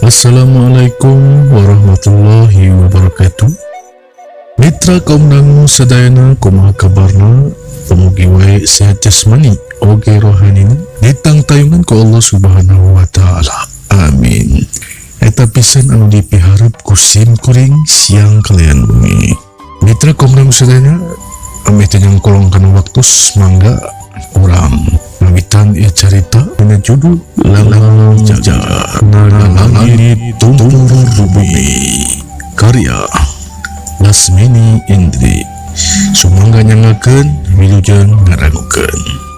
Assalamualaikum warahmatullahi wabarakatuh. Mitra kaum dangu sadayana, kumaha kabarna? Mugi wae sehat jasmani oge rohani, ditangtayungan ku Allah Subhanahu wa taala. Amin. Eta pisan anu dipiharep ku sim kuring siang kalian bengi. Mitra kaum dangu sadayana, ameh teu nyangkolong kana waktu, mangga urang ngawitan ieu carita dina judul Lalong Jaga Naga Langit Tumpur Bumi, karya Lasmini Indri. Sumangga nyanggakeun, wilujeng ngadangukeun.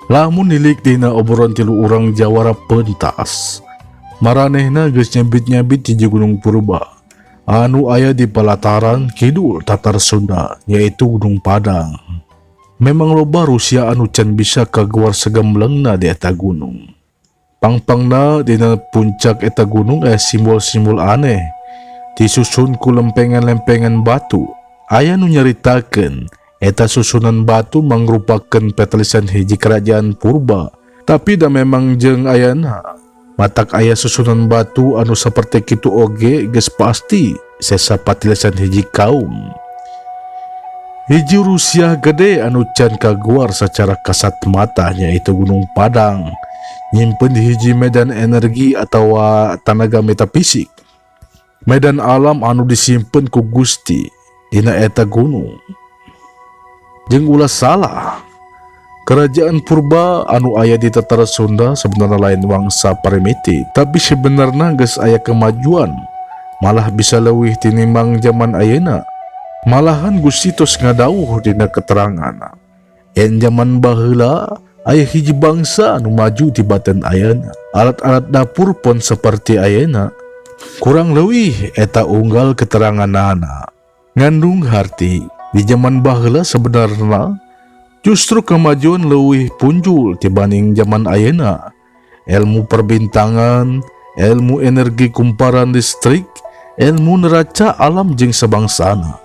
Lamun nilik dina obrolan tilu urang jawara pentas, maranehna geus nyabit-nyabit hiji gunung purba anu aya di pelataran kidul Tatar Sunda, yaitu Gunung Padang. Memang loba Rusia anu can bisa kaguar segemblengna di eta gunung. Pangpangna dina puncak eta gunung aya simbol-simbol aneh disusun ku lempengan-lempengan batu. Aya nu nyaritakeun eta susunan batu mangrupakeun petelisan hiji kerajaan purba, tapi da memang jeung ayana matak aya susunan batu anu saperti kitu oge geus pasti sesa patilisan hiji kaum. Hiji Rusia gede anu can kaguar secara kasat mata, yaitu Gunung Padang, nyimpen hiji medan energi atau tanaga metafisik, medan alam anu disimpen ku Gusti dina eta gunung. Jeung ulah salah, kerajaan purba anu aya di Tatar Sunda sebenarnya lain wangsa primitif, tapi sebenarnya geus aya kemajuan, malah bisa leuwih tinimbang zaman ayeuna. Malahan Gusti tos ngadawuh dina keterangan yen zaman baheula aya hiji bangsa anu maju tibatan ayeuna, alat-alat dapur pun seperti ayeuna. Kurang leuwih eta unggal keteranganana ngandung harti di zaman baheula sebenarnya justru kemajuan leuwih punjul tibanding zaman ayeuna. Ilmu perbintangan, ilmu energi kumparan listrik, ilmu neraca alam jeung sabangsana.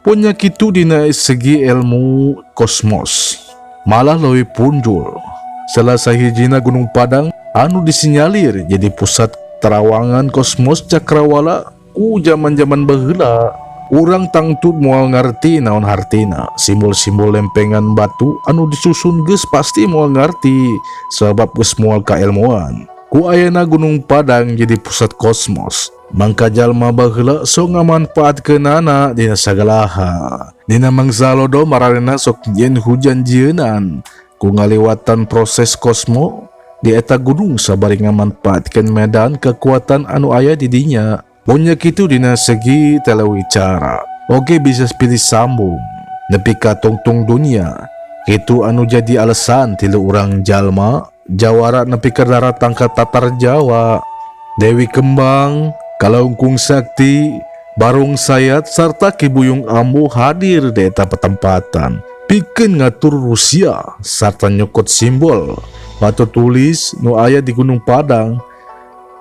Punya kitu dina segi ilmu kosmos malah leuwih punjul. Salah sahijina Gunung Padang anu disinyalir jadi pusat terawangan kosmos cakrawala ku zaman-zaman baheula. Urang tangtu moal ngarti naon hartina simbol-simbol lempengan batu anu disusun, geus pasti moal ngarti sebab geus moal kailmuan. Ku ayeuna Gunung Padang jadi pusat kosmos, mangka jalma baheula sok ngamanfaatkeunana dina sagala hal. Dina mangsa lodo maranehna sok yen hujan jieunan ku ngaliwatan proses kosmo di eta gunung sabari ngamanfaatkeun medan kekuatan anu aya di dinya. Punya kitu dina segi telewicara oge bisa pilih sambung nepi ka tungtung dunia. Kitu anu jadi alasan tilu urang jalma jawara nepi ka daratang ka Tatar Jawa. Dewi Kembang, Kalungkung Sakti, Barong Sayat serta Ki Buyung Ambo hadir di eta petempatan pikeun ngatur Rusia sarta nyokot simbol batu tulis nu aya di Gunung Padang.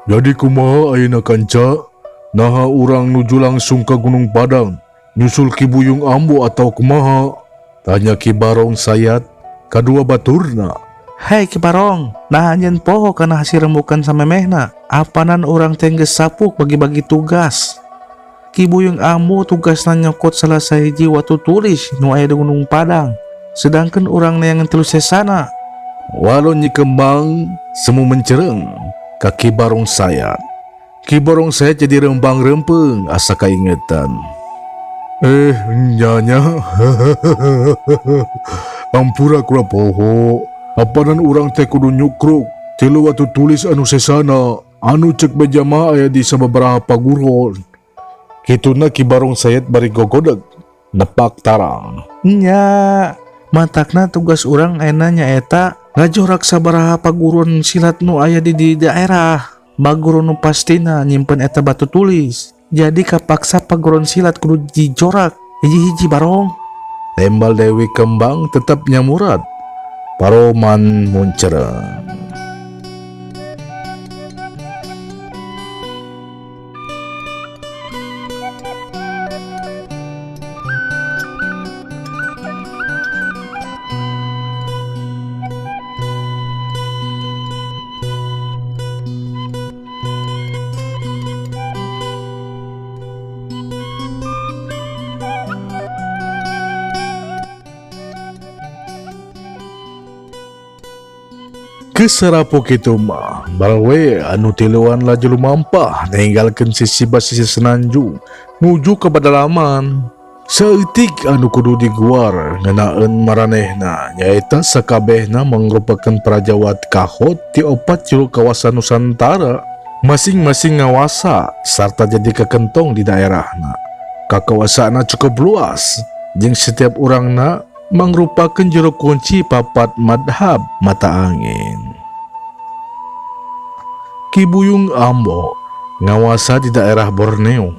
Jadi kumaha ayeuna, kanca? Naha urang nuju langsung ke Gunung Padang nyusul Ki Buyung Ambo atau kumaha? Tanya Ki Barong Sayat kadua baturna. Hei Ki Barong, nah anjeun poho kana hasil rembukan samemehna? Apanan urang teh geus sapuk bagi-bagi tugas. Ki Buyung Ambo tugasna nyokot salah sahiji watu tulis nu aya di Gunung Padang. Sedangkan urang neangan tilu sesana. Walau Nyi Kembang semu mencereng ka Ki Barong Sayat. Ki Barong Sayat jadi rempang-rempeng asa kaingetan. Eh, nyanya. Ampura kula poho. Apanan urang teh kudu nyukruk tilu watu tulis anu sesana anu cek beja mah aya di sababaraha paguron. Kituna Ki Barong Sayat bari gogodeg nepak tarang. Nya, matakna tugas urang ayeuna nyaeta ngajorak sabaraha paguruan silat nu aya di daerah. Baguru nu pastina nyimpen eta batu tulis. Jadi kapaksa paguruan silat kudu dijorak hiji-hiji, Barong. Tembal Dewi Kembang tetap nyamurat. Paroman muncereng. Keserapu kitu mah balwe anu tiluan laju lumampah ninggalkeun sisi basisi Senanjung nuju ke pedalaman. Saeutik anu kudu diguar ngenaeun maranehna nyaeta sakabehna mangrupakeun prajawat kahot ti opat juru kawasan Nusantara, masing-masing ngawasa sarta jadi kekentong di daerahna. Kakawasana cukup luas jeung setiap urangna mangrupakeun juru kunci papat madhab mata angin. Ki Buyung Ambo ngawasa di daerah Borneo.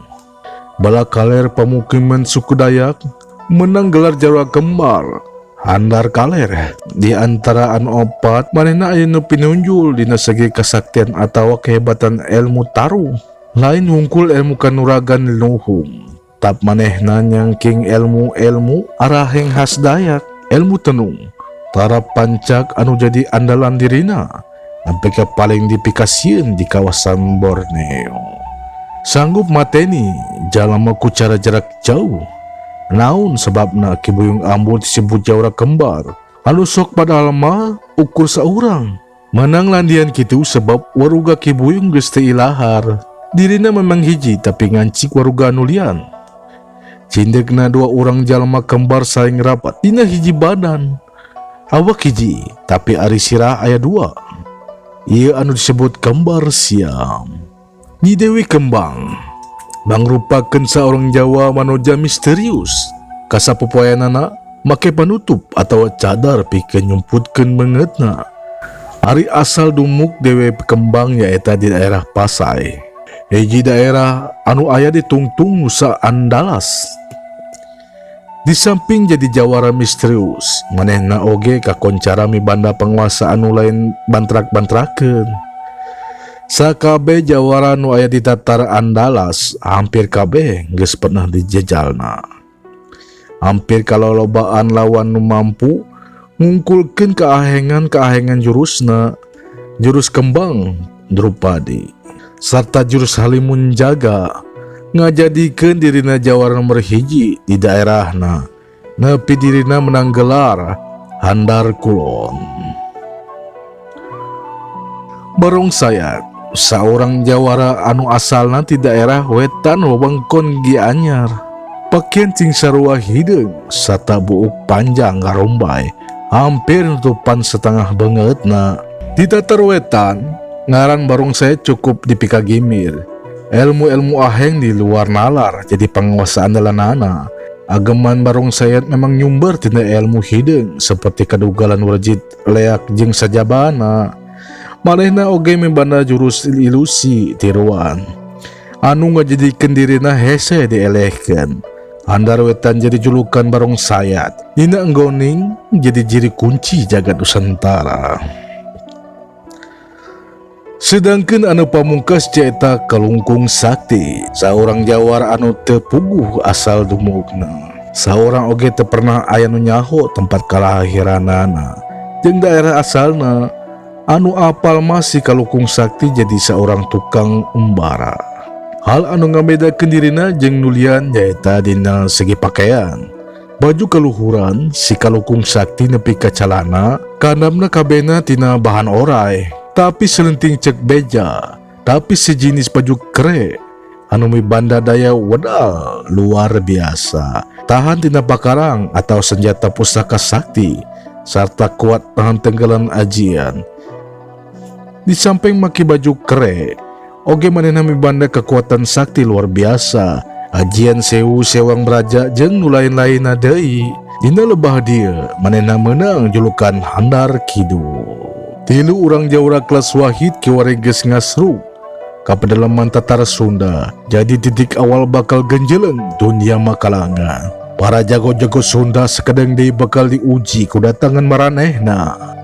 Bala kaler pemukiman suku Dayak menang gelar Jawa Kembar Handar Kaler. Di antara anu opat manehna aya nu pinunjul dina segi kasaktian atawa kehebatan ilmu tarung. Lain wungkul ilmu kanuragan luhung, tap manehna nyangking ilmu-ilmu araheng khas Dayak, ilmu tenung tarap pancak anu jadi andalan dirina sampai ke paling dipikasieun di kawasan Borneo. Sanggup mateni jalma ku cara jarak jauh. Naon sebabna Ki Buyung Ambo disebut jawara kembar anu sok padahal mah ukur saurang menang landian kitu sebab waruga Ki Buyung geus teu ilahar. Dirina memang hiji tapi ngancik waruga anu lian. Cindekna dua orang jalma kembar saling rapat dina hiji badan. Awak hiji tapi ari sirah aya dua. Ieu anu disebut kembar siam. Nyi Dewi Kembang mangrupakeun saurang Jawa manoja misterius. Kasapopoeanana make panutup atawa cadar pikeun nyumputkeun beungeutna. Ari asal dumuk Dewi Kembang nyaeta di daerah Pasai, hiji daerah anu aya di tungtung Nusa Andalas. Di samping jadi jawara misterius, manehna oge kakoncara mibanda penguasa anu lain bantrak-bantrakeun. Sakabeh jawara nu aya di Tatar Andalas hampir kabeh geus pernah dijejalna. Hampir kalolobaan lawan nu mampu ngungkulkeun keahengan-keahengan jurusna, jurus kembang Drupadi sarta jurus Halimun Jaga ngajadikeun dirina jawara nomor hiji di daerahna. Nepi dirina menang gelar Handar Kulon. Barong Sayat saurang jawara anu asalna ti daerah wetan wewengkon Gianyar. Pakaian cing sarua hideung sarta buuk panjang ngarombay hampir nutupan setengah beungeutna. Di tatar wetan ngaran Barong Sayat cukup dipikagimir. Ilmu-ilmu aheng di luar nalar jadi penguasa andalanana. Ageman Barong Sayat memang nyumber tina ilmu hideung seperti kadugalan wajib leak jeung sajabana. Manehna oge mibanda jurus ilusi tiruan anu ngajadikeun dirina hese dielehkeun. Handar Wetan jadi julukan Barong Sayat. Dina enggoning jadi jiri kunci jagat Nusantara. Sedangkan anu pamungkas nyaeta Kalungkung Sakti, saurang jawara anu teu puguh asal dumukna. Saurang oge teu pernah aya nu nyaho tempat kalahiranana jeung daerah asalna. Anu apal masih Kalungkung Sakti jadi seorang tukang umbara. Hal anu ngabedakeun dirina jeung nu lian nyaeta dina segi pakaian. Baju keluhuran si Kalungkung Sakti nepi ka calana, kandamna kabehna tina bahan orai. Tapi selenting cek beja, tapi sejenis baju kere anu mibanda daya wedal luar biasa. Tahan tina pakarang atau senjata pusaka sakti serta kuat tahan tenggelan ajian. Di samping maki baju kere, oge manehna mibanda kekuatan sakti luar biasa. Ajian Sewu Sewang Braja jeung nu lain-lainna deui. Dina lebah dieu manehna meunang julukan Handar Kidul. Tilu urang jawara kelas wahid kiwari geus ngasruk ka pedalaman Tatar Sunda jadi titik awal bakal genjeleng dunia makalangan. Para jago-jago Sunda sakedeng deui bakal diuji ku datangan maranehna.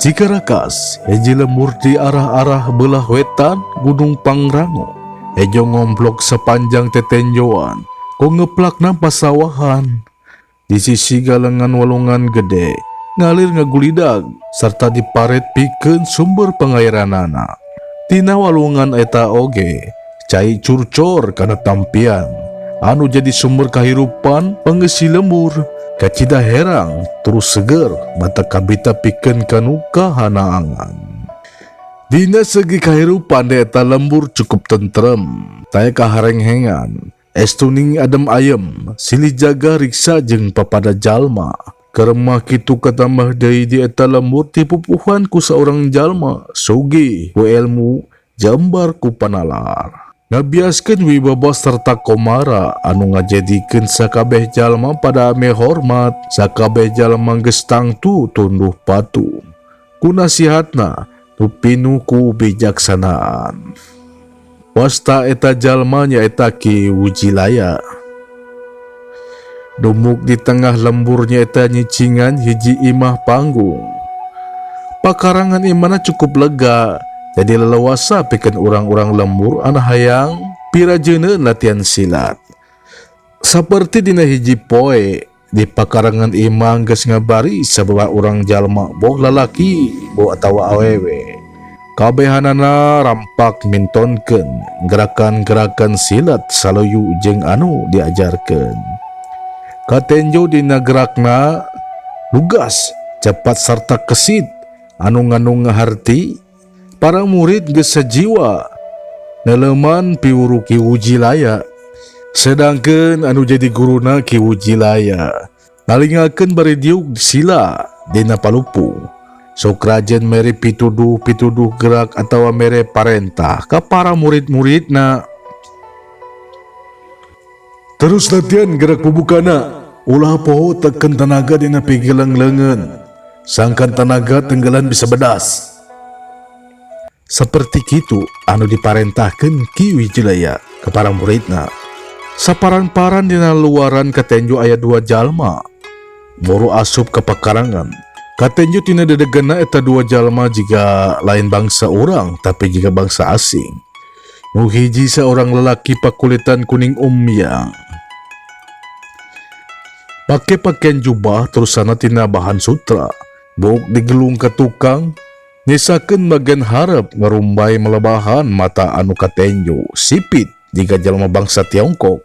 Cikarakas hiji lembur di arah-arah belah wetan Gunung Pangrango. Ejo ngomplok sepanjang tetenjoan, ku ngeplakna pasawahan. Di sisi galengan walungan gede, ngalir ngagulidag serta diparet pikeun sumber pengairanana. Tina walungan eta oge, cai curcor kana tampian, anu jadi sumber kahirupan pengesi lembur. Kacida herang terus seger mata kabita pikeun kanu kahanaangan. Dina segi kahirupan di eta lembur cukup tentrem, taya kaharenghengan, estuning adem ayem, silih jaga riksa jeung papada jalma. Keremah kitu katambah deui di eta lembur tipupuhan ku saurang jalma, sugih ku ilmu, jambar ku panalar. Ngabiaskeun wibawa serta komara anu ngajadikeun sakabeh jalma pada ame hormat, sakabeh jalma geus tangtu tunduh patuh. Ku nasihatna nu pinuh ku bijaksanaan. Wasta eta jalma nyaeta Ki Wijilaya. Dumuk di tengah lembur nyaeta nyicingan hiji imah panggung. Pakarangan imahna cukup lega, jadi lelewasa pikeun urang-urang lembur anu hayang pirajeuneun latihan silat. Saperti dina hiji poe di pakarangan imah geus ngabari sababaraha urang jalma boh lalaki boh atawa awewe. Kabehanana rampak mintonkeun gerakan-gerakan silat saluyu jeung anu diajarkeun. Katenjo dina gerakna lugas, cepat serta kesit anu ngandung ngaharti. Para murid geus sajiwa neleman piwuru Ki Wijilaya. Sedangkeun anu jadi guruna Ki Wijilaya nalingakeun bari diuk sila dina palupung. Sok rajen mere pituduh-pituduh gerak atawa mere parentah ka para murid-muridna. Terus latihan gerak pubukana, ulah poho teken tanaga dina pigeleng leungeun. Sangkan tanaga tenggelan bisa bedas. Seperti kitu anu diparentahkeun Ki Wijilaya ke para muridna. Saparan-paran dina luaran katenjo aya dua jalma. Boro asup ke pakarangan. Katenjo tina dedegena eta dua jalma jiga lain bangsa urang tapi jiga bangsa asing. Nu hiji seorang lelaki pakulitan kuning umyang. Pake pakaian jubah terusana tina bahan sutra. Buk digelung ke tukang. Nyisakeun bagian hareup ngerumbai melebahan mata anu katenjo sipit jiga jalma bangsa Tiongkok.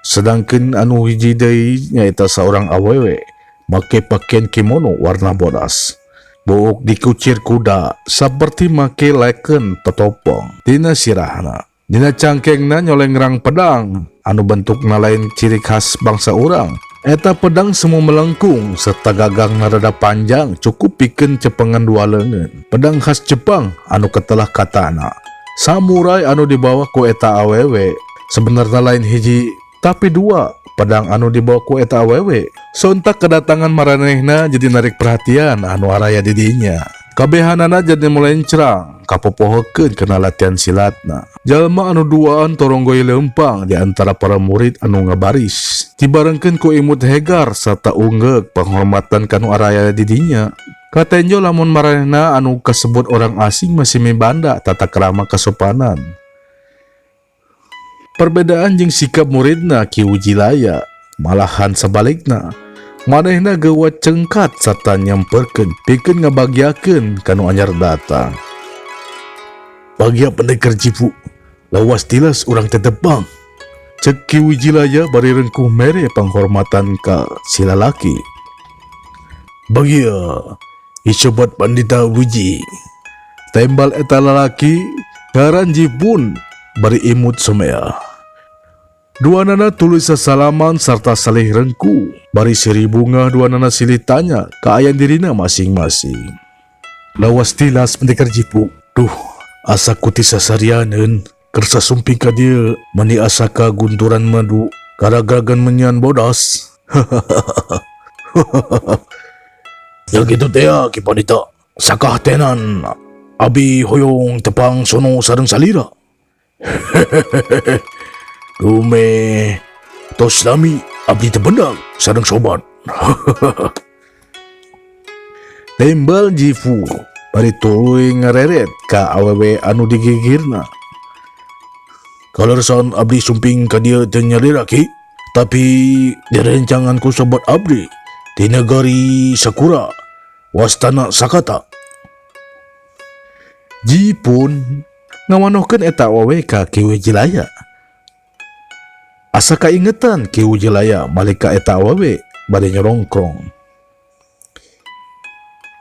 Sedangkan anu hiji deui nyaeta saurang awewe make pakaian kimono warna bodas. Buuk dikucir kuda saperti make leken totopong dina sirahna. Dina cangkengna nyolengrang pedang anu bentukna lain ciri khas bangsa urang. Eta pedang semua melengkung serta gagang rada panjang cukup pikeun cepengan dua leungeun. Pedang khas Jepang anu ketelah katana. Samurai anu dibawa ku eta awewe sebenarnya lain hiji tapi dua pedang anu dibawa ku eta awewe. Sontak kedatangan maranehna jadi narik perhatian anu araya didinya. Kabehanana jadi melencrang kapopohokeun kana latihan silatna. Jalma anu duaan toronggoi leumpang di antara para murid anu ngabaris. Dibarengkeun ku imut hegar sarta unggeuk penghormatan kanu araya didinya. Katenjo lamun maranehna anu kasebut orang asing masih mibanda tata krama kasopanan. Perbedaan jeung sikap muridna Ki Wijilaya malahan sabalikna. Manehna gewa cengkat sarta nyamperkeun pikeun ngabagiakeun kanu anyar datang. Bagia pendekar jipu, lawas tilas urang teh tepang. Cek Ki Wijilaya bari rengkuh mere panghormatan ka si lalaki. Bagia, Isobat Pandita Wiji. Tembal eta lalaki ngaran Jipun bari imut somea. Duanana tuluy sasalaman sarta salih rengku bari seri bunga duanana silih tanya kaayaan dirina masing-masing. Lawas tilas pendekar Jipu. Duh, asa ku ti sasarianeun kersa sumping ka dieu mani asa ka gunturan madu karagagan menyan bodas. Ya gitu teh ya, Ki Pandita. Sakahtenan abi hoyong tepang sono sareng salira. Dume tos lami abdi tebendag sareng sobat. Tembal Jifu bari tuluy ngareret ka awewe anu digigirna. Kaleresan abdi sumping ka dieu teu nyalira Ki, tapi direncangan ku sobat abdi di negari Sakura wastana Sakata. Jipun ngawanohkeun eta awewe ka Ki Wijilaya. Asa kaingetan Ki Wijilaya balik ka eta awewe bade nyerongkrong.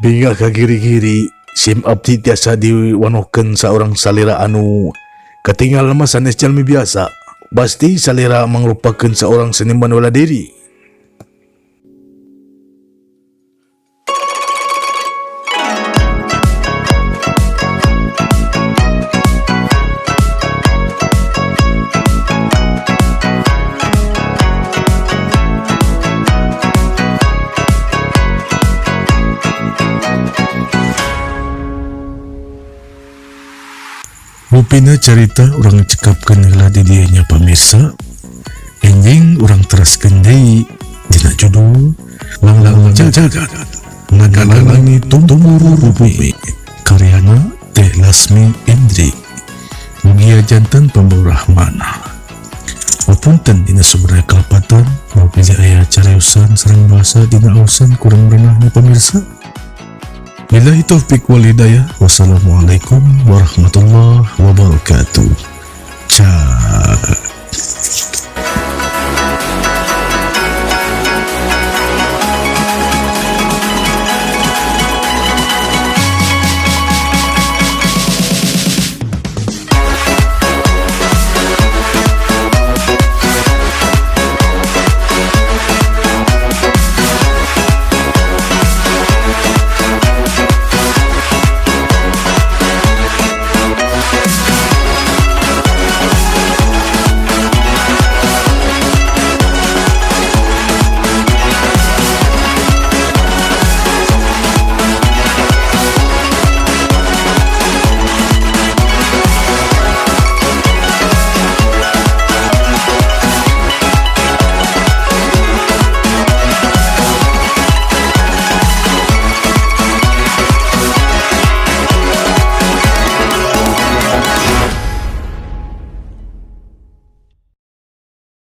Bingah ka giri-giri sim abdi tiasa diwanohkeun saurang salira anu katingal mah sanes jalmi biasa. Pasti salira mangrupakeun saurang seniman bela diri. Rupina carita urang cekapkeun heula di dieu nya pamirsa. Enjing urang teraskeun deui dina judul Langlang Jagat Naga Langit Tumurun Bumi karyana Teh Lasmi Indri. Mugia janten Pambu Rahman. Punten dina sumber kalepatan bisi aya cariosan sareng bahasa dina ausan kurang renahnya pamirsa. Billahi taufik wal hidayah. Wassalamualaikum warahmatullahi wabarakatuh. Ciao.